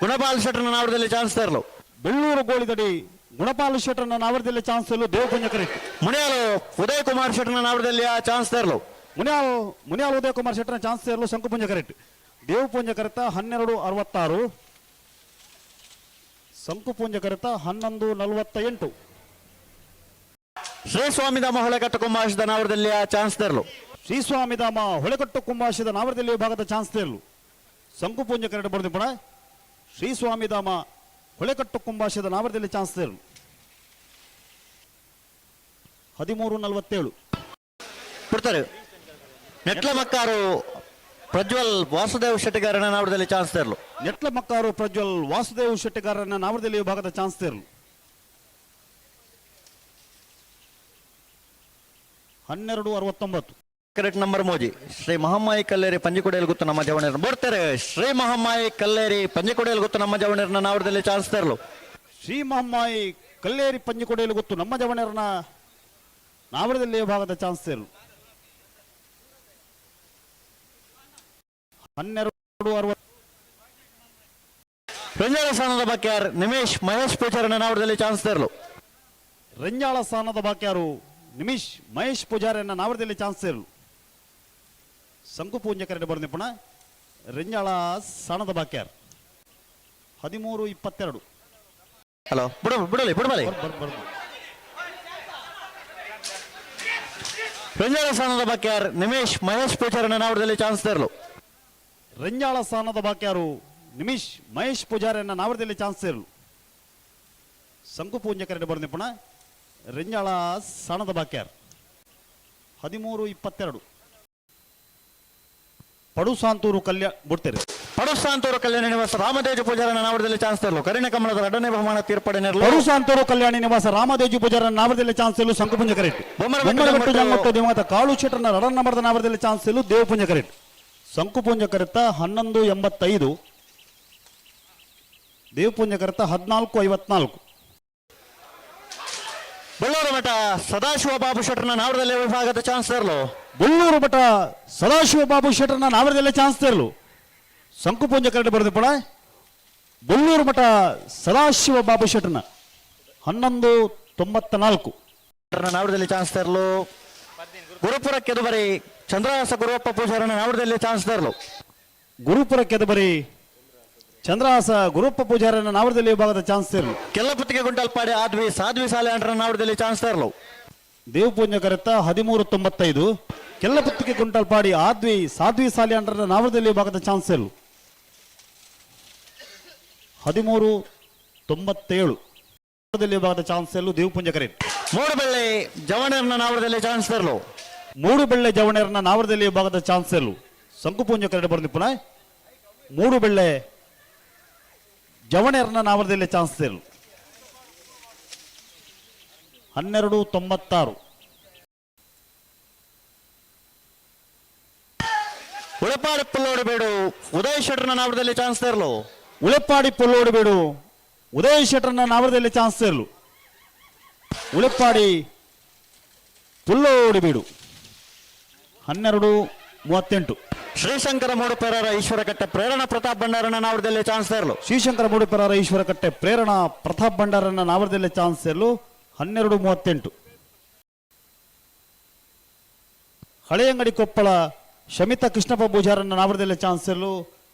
Gunapal ಶೆಟ್ಟರ್ನ ನಾವರದಲ್ಲಿ chance ತರಲು. ಬೆಳ್ಳೂರು ಗೋಳಿದಡಿ ಗುಣಪಾಲ್ ಶೆಟ್ಟರ್ನ ನಾವರದಲ್ಲಿ ಚಾನ್ಸ್ ತೇರ್ಲು ದೇವಪುಂಜ ಕರೆಕ್ಟ್. ಮುನಿಯಾಲು ಉದಯ್ ಕುಮಾರ್ ಶೆಟ್ಟರ್ನ ನಾವರದಲ್ಲಿ ಚಾನ್ಸ್ ತರಲು. ಮುನಿಯಾಲ್ ಮುನಿಯಾಲ್ ಉದಯ್ ಕುಮಾರ್ ಶೆಟ್ಟರ್ನ ಚಾನ್ಸ್ ತೇರ್ಲು ಶಂಕುಪುಂಜ ಕರೆಕ್ಟ್. ದೇವಪುಂಜ ಕರೆತ 12:66, ಶಂಕುಪುಂಜ ಕರೆತ 11:48. ಶ್ರೀ ಸ್ವಾಮಿಧಾಮ ಹೊಳೆಕಟ್ಟು ಕುಂಬಾಶದ ನಾವರದಲ್ಲಿ ಚಾನ್ಸ್ ತರಲು. ಶ್ರೀ ಸ್ವಾಮಿಧಾಮ ಹೊಳೆಕಟ್ಟು ಕುಂಬಾಶದ ನಾವರದಲ್ಲಿ ವಿಭಾಗದ ಚಾನ್ಸ್ ತೇರ್ಲು ಶಂಕುಪುಂಜ ಕರೆಕ್ಟ್ ಬರೆದಿಪ್ಪಣ. ಶ್ರೀ ಸ್ವಾಮಿಧಾಮ ಹೊಳೆಕಟ್ಟು ಕುಂಬಾಶದ ನಾವರದಲ್ಲಿ ಚಾನ್ಸ್ ತೇರ್ಲು 13:47. ಬಿಡ್ತಾರೆ. ನೆಟ್ಲ ಮಕ್ಕಾರು ಪ್ರಜ್ವಲ್ ವಾಸುದೇವ್ ಶೆಟ್ಟಿಗಾರನ ನಾವರದಲ್ಲಿ ಚಾನ್ಸ್ ತರಲು. ನೆಟ್ಲ ಮಕ್ಕಾರು ಪ್ರಜ್ವಲ್ ವಾಸುದೇವ್ ಶೆಟ್ಟಿಗಾರನ ನಾವರದಲ್ಲಿ ವಿಭಾಗದ ಚಾನ್ಸ್ ತೇರ್ಲು 12:69. ಕರೆಕ್ಟ್ ನಂಬರ್ ಮೋಜಿ ಶ್ರೀ ಮಹಮ್ಮಾಯಿ ಕಲ್ಲೇರಿ ಪಂಜಿಕೊಡೆಯಲ್ಲಿ ಗೊತ್ತು ನಮ್ಮ ಜವಣೀರ್ ಬಿಡ್ತಾರೆ. ಶ್ರೀ ಮಹಮ್ಮಾಯಿ ಕಲ್ಲೇರಿ ಪಂಜಿಕೊಡೆಯಲ್ಲಿ ಗೊತ್ತು ನಮ್ಮ ಜವಣೀರ್ನ ನಾವರದಲ್ಲಿ ಚಾನ್ಸ್ ತರಲು. ಶ್ರೀ ಮಹಮ್ಮಾಯಿ ಕಲ್ಲೇರಿ ಪಂಜಿಕೊಡೆಯಲು ಗೊತ್ತು ನಮ್ಮ ಜವಣರನ ನಾವರದಲ್ಲಿ ವಿಭಾಗದ ಚಾನ್ಸ್ ತೇರ್ಲು 12:60. ರಂಜಾಳ ಸ್ಥಾನದ ಬಾಕ್ಯಾರ್ ನಿಮೇಶ್ ಮಹೇಶ್ ಪೂಜಾರನ ನಾವರದಲ್ಲಿ ಚಾನ್ಸ್ ತರಲು. ರಂಜಾಳ ಸ್ಥಾನದ ಬಾಕ್ಯಾರು ನಿಮಿಷ್ ಮಹೇಶ್ ಪೂಜಾರಿಯನ್ನ ನಾವರದಲ್ಲಿ ಚಾನ್ಸ್ ತೇರ್ಲು ಶಂಕುಪೂಂಜ ಕರೆಡೆ ಬರ ನಿಪುಣ ರೆಂಜಾಳ ಸ್ಥಾನದ ಬಾಕ್ಯಾರ್ 13:22. ಹಲೋ, ಬಿಡು, ಬಿಡಲಿ, ಬಿಡಬಲಿ. ಬರ್ ಬರ್. ರಂಜಾಳ ಸ್ಥಾನದ ಬಾಕ್ಯಾರ್ ನಿಮೇಶ್ ಮಹೇಶ್ ಪೂಜಾರನ ನಾವರದಲ್ಲಿ ಚಾನ್ಸ್ ತರಲು. ರಂಜಾಳ ಸ್ಥಾನದ ಬಾಕ್ಯಾರು ನಿಮಿಷ್ ಮಹೇಶ್ ಪೂಜಾರಿಯನ್ನ ನಾವರದಲ್ಲಿ ಚಾನ್ಸ್ ತೇರ್ಲು ಶಂಕುಪೂಂಜ ಕರೆಡೆ ಬರ ನಿಪುಣ ರೆಂಜಾಳ ಸ್ಥಾನದ ಬಾಕ್ಯಾರ್ 13:22. ಪಡುಸಾಂತೂರು ಕಲ್ಯಾಣ ಬಿಡ್ತೇನೆ. ಪಡುಸಾಂತೂರು ಕಲ್ಯಾಣ ನಿವಾಸ ರಾಮದೇಜ ಪೂಜಾರನ ನಾವರದಲ್ಲಿ ಚಾನ್ಸ್ ತರಲು. ಕರಿಣ ಕಮಲದ ಎರಡನೇ ಬಹುಮಾನ ತೀರ್ಪಡೆ ನೆರಳು. ಪಡುಸಾಂತೂರು ಕಲ್ಯಾಣಿ ನಿವಾಸ ರಾಮದೇಜು ಪೂಜಾರನ ನಾವರದಲ್ಲಿ ಚಾನ್ಸ್ ತೇರ್ಲು ಶಂಕುಪುಂಜ ಕರೆಕ್ಟ್. ಬೊಮ್ಮನಬೆಟ್ಟು ಬೊಮ್ಮನಬೆಟ್ಟು ಜಂಗೊಟ್ಟು ಜಂಗೊಟ್ಟು ದಿವಂಗತ ಕಾಳು ಶೆಟ್ಟರ್ನ ರಡನ್ ನಂಬರ್ದ ನಾವರದಲ್ಲಿ ಚಾನ್ಸ್ ತೇರ್ಲು ದೇವಪುಂಜ ಕರೆಕ್ಟ್. ಶಂಕುಪುಂಜ ಕರೆತ 11:85, ದೇವಪುಂಜ ಕರೆತ 14:54. ಬಳ್ಳೂರು ಮಠ ಸದಾಶಿವ ಬಾಬು ಶೆಟ್ಟರ್ನ ನಾವರದಲ್ಲಿ ವಿಭಾಗದ ಚಾನ್ಸ್ ತರಲು. ಬೊಳ್ಳೂರು ಮಠ ಸದಾಶಿವ ಬಾಬು ಶೆಟ್ಟರ್ನ ನಾವರದಲ್ಲೇ ಚಾನ್ಸ್ ತೇರ್ಲು ಶಂಕುಪುಂಜ ಕರಡಿ ಬರೆದು ಪಡ. ಬೊಳ್ಳೂರು ಮಠ ಸದಾಶಿವ ಬಾಬು ಶೆಟ್ಟರ್ನ 11:94. ಶೆಟ್ಟರ್ನ ನಾವರದಲ್ಲಿ ಚಾನ್ಸ್ ತರಲು. ಗುರುಪುರ ಕೆದುಬರಿ ಚಂದ್ರಹಾಸ ಗುರುವಪ್ಪ ಪೂಜಾರನ ನಾವರದಲ್ಲಿ ಚಾನ್ಸ್ ತರಲು. ಗುರುಪುರ ಕೆದಬರಿ ಚಂದ್ರಹಾಸ ಗುರುಪ್ಪ ಪೂಜಾರನ ನಾವರದಲ್ಲಿ ವಿಭಾಗದ ಚಾನ್ಸ್ ತೇರ್ಲು. ಕೆಲ್ಲಪುತ್ತಿಗೆ ಗುಂಟಲ್ಪಾಡಿ ಆದ್ವಿ ಸಾಧ್ವಿ ಸಾಲೆ ಅಂಡ್ರನ ನಾವರದಲ್ಲಿ ಚಾನ್ಸ್ ತರಲು. ದೇವಪೂಂಜ ಕರೆತ 13:95. ಕೆಲ್ಲಪುತ್ತಿಗೆ ಕುಂಟಲ್ಪಾಡಿ ಆದ್ವಿ ಸಾಧ್ವಿ ಸಾಲಿಯಾಂಡ್ರನ ನಾವರದಲ್ಲಿ ವಿಭಾಗದ ಚಾನ್ಸ್ ತೇರ್ಲು 13:97. ವಿಭಾಗದ ಚಾನ್ಸ್ ತೇರ್ಲು ದೇವಪುಂಜ ಕರೆಟ್. ಮೂಡುಬೆಳ್ಳೆ ಜವಣರನ ನಾವರದಲ್ಲಿ ಚಾನ್ಸ್ ತರಲು. ಮೂಡುಬೆಳ್ಳೆ ಜವಣೇರನ ನಾವರದಲ್ಲಿ ವಿಭಾಗದ ಚಾನ್ಸ್ ತೇರ್ಲು ಶಂಕುಪೂಂಜ ಕರಡೆ ಬರೆದು ಪುನಃ. ಮೂಡುಬೆಳ್ಳೆ ಜವಣೇರನ ನಾವರದಲ್ಲಿ ಚಾನ್ಸ್ ತೇರ್ಲು 12:96. ಉಳಪಾಡಿ ಪುಲ್ಲೋಡು ಬೇಡು ಉದಯ್ ಶೆಟ್ಟರ್ನ ನಾವರದಲ್ಲಿ ಚಾನ್ಸ್ ತರಲು. ಉಳೆಪ್ಪಾಡಿ ಪುಲ್ಲೋಡು ಬೇಡು ಉದಯ ಶೆಟ್ಟರ್ನ ನಾವರದಲ್ಲಿ ಚಾನ್ಸ್ ತೇರ್ಲು. ಉಳೆಪ್ಪಾಡಿ ಪುಲ್ಲೋಡು ಬೀಡು 12:38. ಶ್ರೀಶಂಕರ ಮೂಡುಪೆರರ ಈಶ್ವರಕಟ್ಟೆ ಪ್ರೇರಣಾ ಪ್ರತಾಪ್ ಭಂಡಾರನ ನಾವರದಲ್ಲಿ ಚಾನ್ಸ್ ತರಲು. ಶ್ರೀಶಂಕರ ಮೂಡುಪೆರರ ಈಶ್ವರಕಟ್ಟೆ ಪ್ರೇರಣಾ ಪ್ರತಾಪ್ ಭಂಡಾರನ ನಾವರದಲ್ಲಿ ಚಾನ್ಸ್ ತೇರ್ಲು 12:38. ಹಳೆಯಂಗಡಿ ಕೊಪ್ಪಳ ಶಮಿತ ಕೃಷ್ಣಪ್ಪ ಪೂಜಾರನ್ನ ನಾವರದಲ್ಲಿ ಚಾನ್ಸ್ ತೇರ್ಲು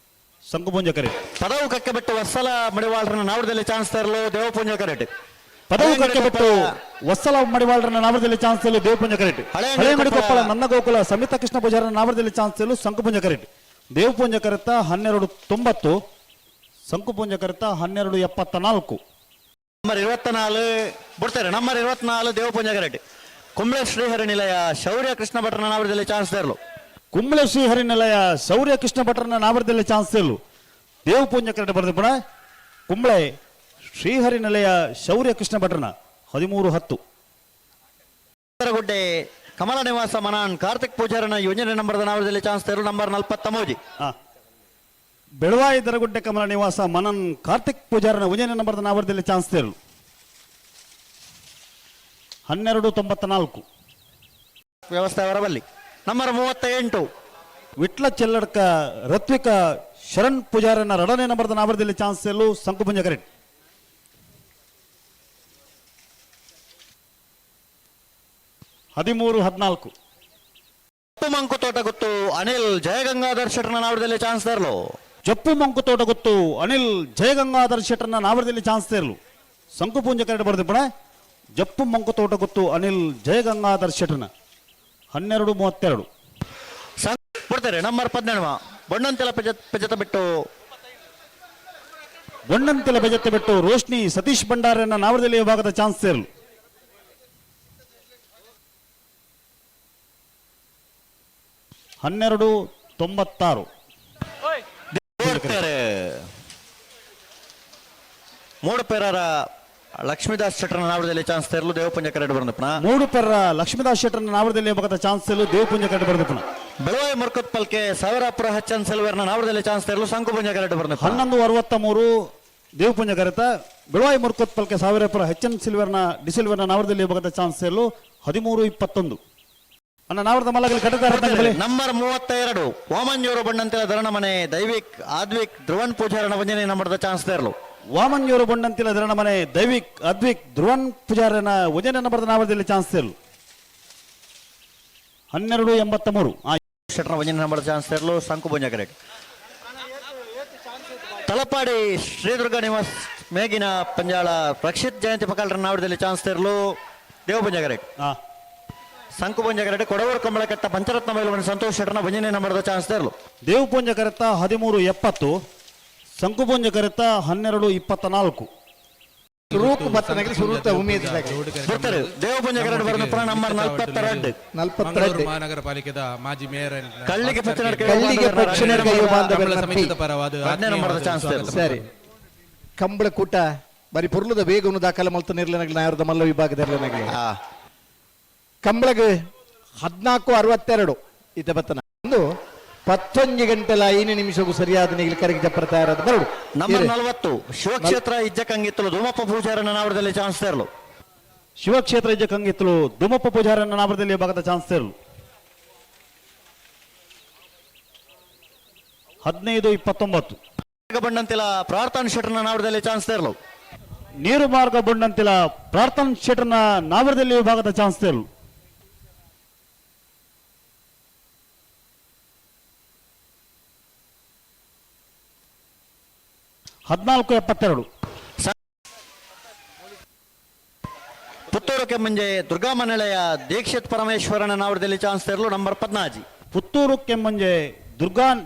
ಶಂಕುಪುಂಜ ಕರೆ. ಪದವು ಕಕ್ಕೆಬೆಟ್ಟು ವತ್ಸಲ ಮಡಿವಾಳರನ್ನ ನಾವರದಲ್ಲಿ ಚಾನ್ಸ್ ತರಲು ದೇವಪೂಂಜ ಕರೆಟ್. ಪದವು ಕಕ್ಕೆಬೆಟ್ಟು ವತ್ಸಲ ಮಡಿವಾಳರನ್ನ ನಾವರದಲ್ಲಿ ಚಾನ್ಸ್ ತೇರ್ಲು ದೇವಪುಂಜ ಕರೆಟ್. ಹಳೆಯಂಗಡಿ ಹಳೆಯಂಗಡಿ ಕೊಪ್ಪಳ ಕೊಪ್ಪಳ ನಂದಗೋಕುಲ ಸಮಿತ ಕೃಷ್ಣ ಪೂಜಾರನ ನಾವರದಲ್ಲಿ ಚಾನ್ಸ್ ತೇರ್ಲು ಶಂಕುಪುಂಜ ಕರೆಟ್. ದೇವಪುಂಜ ಕರೆತ 12:90, ಶಂಕುಪುಂಜ ಕರೆತ 12:74. ನಂಬರ್ 24 ಬಿಡ್ತಾರೆ. ನಂಬರ್ 24 ದೇವಪೂಂಜ ಕರೆಟ್. ಕುಂಬ್ಳೆ ಶ್ರೀಹರಿ ನಿಲಯ ಶೌರ್ಯ ಕೃಷ್ಣ ಭಟ್ರನ ನಾವರದಲ್ಲಿ ಚಾನ್ಸ್ ತರಲು. ಕುಂಬ್ಳೆ ಶ್ರೀಹರಿ ನಿಲಯ ಶೌರ್ಯ ಕೃಷ್ಣ ಭಟ್ರನ ನಾವರದಲ್ಲಿ ಚಾನ್ಸ್ ತೇರ್ಲು ದೇವಪೂಂಜ ಕರೆಟ್ ಬರೆದು ಪುನಃ. ಕುಂಬ್ಳೆ ಶ್ರೀಹರಿ ನಿಲಯ ಶೌರ್ಯ ಕೃಷ್ಣ ಭಟ್ರನ 13:10. ಗುಡ್ಡೆ ಕಮಲ ನಿವಾಸ ಮನಾನ್ ಕಾರ್ತಿಕ್ ಪೂಜಾರನ ಯೋಜನೆ ನಂಬರ್ದ ನಾವರದಲ್ಲಿ ಚಾನ್ಸ್ ತರಲು ನಂಬರ್ 40 ಮೋಜಿ. ಬೆಳವಾಯಿ ದರಗುಡ್ಡೆ ಕಮಲ ನಿವಾಸ ಮನನ್ ಕಾರ್ತಿಕ್ ಪೂಜಾರನ ಉಜಯನ ನಂಬರ್ದ ನಾವರದಲ್ಲಿ ಚಾನ್ಸ್ ತೇರ್ಲು 12:94. ವ್ಯವಸ್ಥೆ ಅವರಬಲ್ಲಿ number 38. Vitla Chelladka Ritvika Sharan ಪೂಜಾರನ ಎರಡನೇ ನಂಬರ್ದ ನಾವರದಲ್ಲಿ ಚಾನ್ಸ್ ಎಲ್ಲು ಸಂಕುಪುಂಜ ಕರೆಕ್ಟ್. 13-14. ಮಂಕು ತೋಟ ಗೊತ್ತು ಅನಿಲ್ ಜಯಗಂಗಾಧರ್ ಶೆಟ್ಟರ್ನ ನಾವರದಲ್ಲಿ ಚಾನ್ಸ್ ತರಲು. ಜಪ್ಪು ಮಂಕು ತೋಟ ಗೊತ್ತು ಅನಿಲ್ ಜಯಗಂಗಾಧರ್ ಶೆಟ್ಟರ್ನ ನಾವರದಲ್ಲಿ ಚಾನ್ಸ್ ತೇರ್ಲು ಸಂಕುಪುಂಜ ಕರೆಕ್ಟ್ ಬರ್ದಿಪ್ಪಣ. ಜಪ್ಪು ಮಂಕು ತೋಟ ಗೊತ್ತು ಅನಿಲ್ ಜಯಗಂಗಾಧರ್ ಶೆಟ್ಟರ್ನ 12-32. ಬಿಡ್ತಾರೆ ನಂಬರ್ 17 ಬೊಣ್ಣಂತೆಲ ಪೆಜತ ಬಿಟ್ಟು. ಬೊಣ್ಣಂತಿಲ ಬೆಜತ್ತೆ ಬಿಟ್ಟು ರೋಶ್ನಿ ಸತೀಶ್ ಭಂಡಾರನ್ನ ನಾವರದಲ್ಲಿ ವಿಭಾಗದ ಚಾನ್ಸ್ ಸೇರಲು. 12-96. ಬಿಡ್ತಾರೆ ಮೂಡು ಪೇರರ ಲಕ್ಷ್ಮೀದಾಸ್ ಶೆಟ್ಟರ್ನ ನಾವರದಲ್ಲಿ ಚಾನ್ಸ್ ತೇರಲು ದೇವಪುಂಜ ಕರೆಡ್ ಬಂದಪ್ಪನ. ಮೂಡು ಪೆರ್ರ ಲಕ್ಷ್ಮೀದಾಸ್ ಶೆಟ್ಟರ್ನ ನಾವರದಲ್ಲಿ ವಿಭಾಗದ ಚಾನ್ಸ್ ಸೇರಲು ದೇವಪುಂಜ ಕರೆಡ್ ಬರ್ದಿಪ್ಪನ. ಬೆಳವಾಯಿ ಮುರ್ಕತ್ ಪಲ್ಕೆ ಸಾವಿರಾಪುರ ಹಚ್ಚನ್ ಸೆಲ್ವೇರ್ನ ನಾವರದಲ್ಲಿ ಚಾನ್ಸ್ ತೇರಲು ಸಂಕುಪುಂಜ ಕರೆಡ್ ಬಂದಪ್ಪ. 11-63 ದೇವಪುಂಜ ಕರೆತ. ಬೆಳವಾಯಿ ಮುರ್ಕೋತ್ ಪಲ್ಕೆ ಸಾವಿರಪುರ ಎಚ್ ಎನ್ ಸಿಲ್ವರ್ನ ಡಿಸಿಲ್ವರ್ನ ನಾವರದಲ್ಲಿ ವಿಭಾಗದ ಚಾನ್ಸ್ ಸೇರಲು 13-21. ಅಣ್ಣ ನಾವರದ ಮಲ್ಲಗಲ್ಲಿ ಕಟ್ಟದಾರ. ನಂಬರ್ 32 ವಾಮಂಜೂರು ಬಣ್ಣಂತಿಲ ಧರಣಮನೆ ದೈವಿಕ್ ಆದ್ವಿಕ್ ಧ್ರುವನ್ ಪೂಜಾರನ ವಂಜನೆ ನಂಬರ್ದ ಚಾನ್ಸ್ ತೇರಲು. ವಾಮನ್ಯೂರು ಬೊಂಡಂತಿಲ ಮನೆ ದೈವಿಕ್ ಅದ್ವಿಕ್ ಧ್ರುವನ್ ಪೂಜಾರನ ವಜನ ನಂಬರ್ದ ನಾವರದಲ್ಲಿ ಚಾನ್ಸ್ ಸೇರಲು 12-83. ಶೆಟ್ಟರ್ನ ವಂಜನೆ ನಂಬರ್ ಚಾನ್ಸ್ ತೇರಲು ಸಂಕುಪುಂಜ ಕರೆಕ್ಟ್. ತಲಪಾಡಿ ಶ್ರೀದುರ್ಗ ನಿವಾಸ್ ಮೇಗಿನ ಪಂಜಾಳ ರಕ್ಷಿತ್ ಜಯಂತಿ ಪಕಾಲ್ರ ನಾವರದಲ್ಲಿ ಚಾನ್ಸ್ ತೇರಲು ದೇವಪುಂಜ ಕರೆಕ್ಟ್. ಸಂಕುಪುಂಜ ಕರೆಕ್ಟ್. ಕೊಡವೂರು ಕಂಬಳಕಟ್ಟ ಪಂಚರತ್ನ ಮೈಲುವನ ಸಂತೋಷ್ ಶೆಟ್ಟರ್ನ ವಂಜನೆ ನಂಬರ್ದ ಚಾನ್ಸ್ ತೇರಲು. ದೇವಪುಂಜ ಕರೆತ 13-70, ಸಂಕುಪುಂಜ ಕರೆತ 12-24. ರೂಕ್ ಬತ್ತನಗಲಿ ಸುರುತ ಉಮೇದ್. ಬರ್ತಾರೆ ದೇವಪುಂಜ ಕರೆಕ್ಟ್ ಬರೋದು ನಂಬರ್ 42. 42. ಮಹಾನಗರ ಪಾಲಿಕೆದ ಮಾಜಿ ಮೇಯರ್ ಕಳ್ಳಿಗೆ ಪಚ್ಚನಾಡ್ ಕಳ್ಳಿಗೆ ಪಚ್ಚನಾಡ್ ಕೈಯು ಬಾಂಧವ್ಯರ ಸಮಿತಿದ ಪರವಾದ ಹದಿನೈದು ನಂಬರ್ದ ಚಾನ್ಸ್ ಆತ್ಮೀಯವಾದ ಸರಿ ಕಂಬಳ ಕೂಟ ಬರಿ ಪೊರ್ಲುದ ವೇಗವನ್ನು ದಾಖಲೆ ಮಲ್ತ ನಿರ್ಲನಗಲಿ ನಾಯರದ ಮಲ್ಲ ವಿಭಾಗದ ಇರ್ಲನಗಲಿ. ಕಂಬಳಗ್ 14-62 ಇತ ಬತ್ತನ ಒಂದು ಪತ್ತೊಂಜಿ ಗಂಟೆಲ ಐದು ನಿಮಿಷಕ್ಕೂ ಸರಿಯಾದ ನಿಗಲಿ ಕರೆಗೆ ಜಪ್ಪರ ತಯಾರಾದ ಬರಡು. ನಂಬರ್ 40 ಶಿವಕ್ಷೇತ್ರ ಇಜ್ಜಕಂಗಿತ್ತಲು ಧೂಮಪ್ಪ ಪೂಜಾರನ ನಾವರದಲ್ಲಿ ಚಾನ್ಸ್ ತೇರಲು. ಶಿವಕ್ಷೇತ್ರ ಇಜ್ಜ ಕಂಗಿತ್ತಲು ದುಮಪ್ಪ ಪೂಜಾರನ ನಾವರದಲ್ಲಿ ಭಾಗದ ಚಾನ್ಸ್ ಸೇರಲು 15-29. ಬಣ್ಣಂತಿಲ ಪ್ರಾರ್ಥನ್ ಶೆಟ್ಟರ್ನ ನಾವರದಲ್ಲಿ ಚಾನ್ಸ್ ತೇರಲು. ನೀರು ಮಾರ್ಗ ಬೊಂಡಂತಿಲ ಪ್ರಾರ್ಥನ್ ಶೆಟ್ಟರ್ನ ನಾವರದಲ್ಲಿ ವಿಭಾಗದ ಚಾನ್ಸ್ ಸೇರಲು. 14-72. ಪುತ್ತೂರು ಕೆಮ್ಮಂಜೆ ದುರ್ಗಾಮ ನಿಲಯ ದೀಕ್ಷಿತ್ ಪರಮೇಶ್ವರನ ನಾವರದಲ್ಲಿ ಚಾನ್ಸ್ ತೇರಲು ನಂಬರ್ 14. ಪುತ್ತೂರು ಕೆಮ್ಮಂಜೆ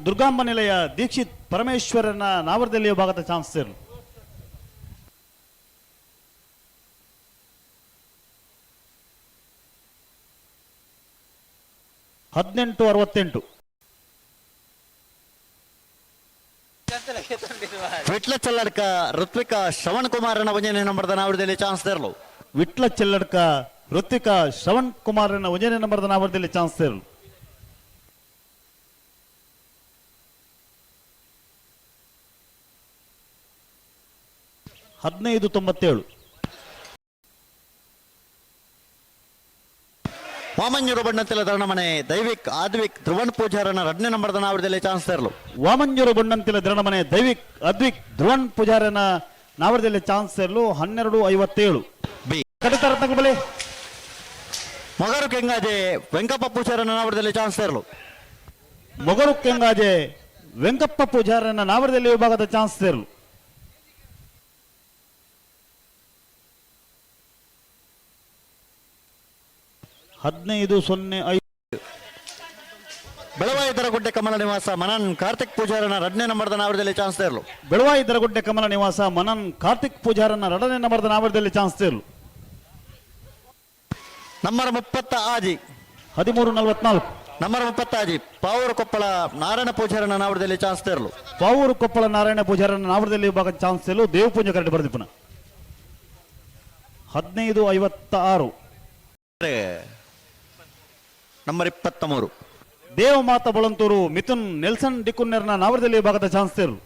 ದುರ್ಗಾಂಬ ನಿಲಯ ದೀಕ್ಷಿತ್ ಪರಮೇಶ್ವರನ ನಾವರದಲ್ಲಿ ವಿಭಾಗದ ಚಾನ್ಸ್ ಸೇರಲು. 18-68. ವಿಟ್ಲ ಚಲ್ಲಡ್ಕ ಋತ್ವಿಕ ಶ್ರವಣ್ ಕುಮಾರನ ವಂಜನೆ ನಂಬರ್ದ ನಾವರದಲ್ಲಿ ಚಾನ್ಸ್ ತೇರಲು. ವಿಟ್ಲ ಚೆಲ್ಲಡ್ಕ ಋತ್ವಿಕ ಶ್ರವಣ್ ಕುಮಾರನ ಒಂದನೇ ನಂಬರ್ದ ನಾವರದಲ್ಲಿ ಚಾನ್ಸ್ ಸೇರಲು. 15-97. ವಾಮಂಜೂರು ಬಣ್ಣಂತಿಲ ಧರಣಮನೆ ದೈವಿಕ್ ಆದ್ವಿಕ್ ಧ್ರುವನ್ ಪೂಜಾರನ ಎರಡನೇ ನಂಬರ್ದ ನಾವರದಲ್ಲಿ ಚಾನ್ಸ್ ತೇರಲು. ವಾಮಂಜೂರು ಬೊಂಡಂತಿಲ ದ್ರಣಮನೆ ದೈವಿಕ್ ಅದ್ವಿಕ್ ಧ್ರುವನ್ ಪೂಜಾರನ ನಾವರದಲ್ಲಿ ಚಾನ್ಸ್ ಸೇರಲು 12-57. ಬಿ ಕಡಿತ ರತ್ನಗಳ ಬಳಿ. ಮೊಗರು ಕೆಂಗಾಜೆ ವೆಂಕಪ್ಪ ಪೂಜಾರನ ನಾವರದಲ್ಲಿ ಚಾನ್ಸ್ ತೇರಲು. ಮೊಗರು ಕೆಂಗಾಜೆ ವೆಂಕಪ್ಪ ಪೂಜಾರನ ನಾವರದಲ್ಲಿ ವಿಭಾಗದ ಚಾನ್ಸ್ ಸೇರಲು. 15-05. ಬೆಳವಾಯಿ ದರಗುಡ್ಡೆ ಕಮಲ ನಿವಾಸ ಮನನ್ ಕಾರ್ತಿಕ್ ಪೂಜಾರನ ಎರಡನೇ ನಂಬರ್ದ ನಾವರದಲ್ಲಿ ಚಾನ್ಸ್ ತೇರಲು. ಬೆಳವಾಯಿ ದರಗುಡ್ಡೆ ಕಮಲ ನಿವಾಸ ಮನನ್ ಕಾರ್ತಿಕ್ ಪೂಜಾರನ ಎರಡನೇ ನಂಬರ್ದ ನಾವರದಲ್ಲಿ ಚಾನ್ಸ್ ಸೇರಲು. ನಂಬರ್ 36. 13-44. ನಂಬರ್ 36 ಪಾವೂರು ಕೊಪ್ಪಳ ನಾರಾಯಣ ಪೂಜಾರನ ನಾವರದಲ್ಲಿ ಚಾನ್ಸ್ ತೇರಲು. ಪಾವೂರು ಕೊಪ್ಪಳ ನಾರಾಯಣ ಪೂಜಾರನ ನಾವರದಲ್ಲಿ ವಿಭಾಗ ಚಾನ್ಸ್ ಸೇರಲು ದೇವಪೂಜೆ ಕರೆಕ್ಟ್ ಬರೆದಿಪ್ಪನ. 15-56. ನಂಬರ್ 23. ದೇವಮಾತ ಬೊಳಂತೂರು ಮಿಥುನ್ ನೆಲ್ಸನ್ ಡಿಕುನ್ನೆರ್ನ ನಾವರದಲ್ಲಿ ವಿಭಾಗದ ಚಾನ್ಸ್ ಸೇರಲು.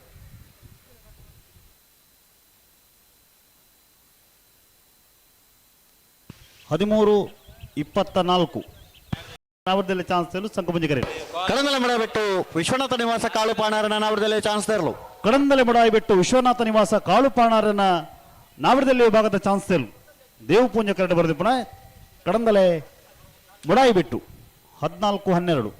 13-24. ನಾವರದಲ್ಲಿ ಚಾನ್ಸ್ ತೇರ್ಲು ಸಂಕುಪುಂಜ ಕರೆ. ಕಡಂದಲೆ ಮಡಬಿಟ್ಟು ವಿಶ್ವನಾಥ ನಿವಾಸ ಕಾಳು ಪಾಣಾರನ ನಾವರದಲ್ಲಿ ಚಾನ್ಸ್ ತೇರ್ಲು. ಕಡಂದಲೆ ಮುಡಾಯಿ ಬೆಟ್ಟು ವಿಶ್ವನಾಥ ನಿವಾಸ ಕಾಳುಪಾಣಾರನ ನಾವರದಲ್ಲಿ ವಿಭಾಗದ ಚಾನ್ಸ್ ತೇರ್ಲು. ದೇವಪೂಂಜ ಕರಡು ಬರೆದಿಪ್ಪಣ ಕಡಂದಲೆ ಮುಡಾಯಿ ಬೆಟ್ಟು. 14-12.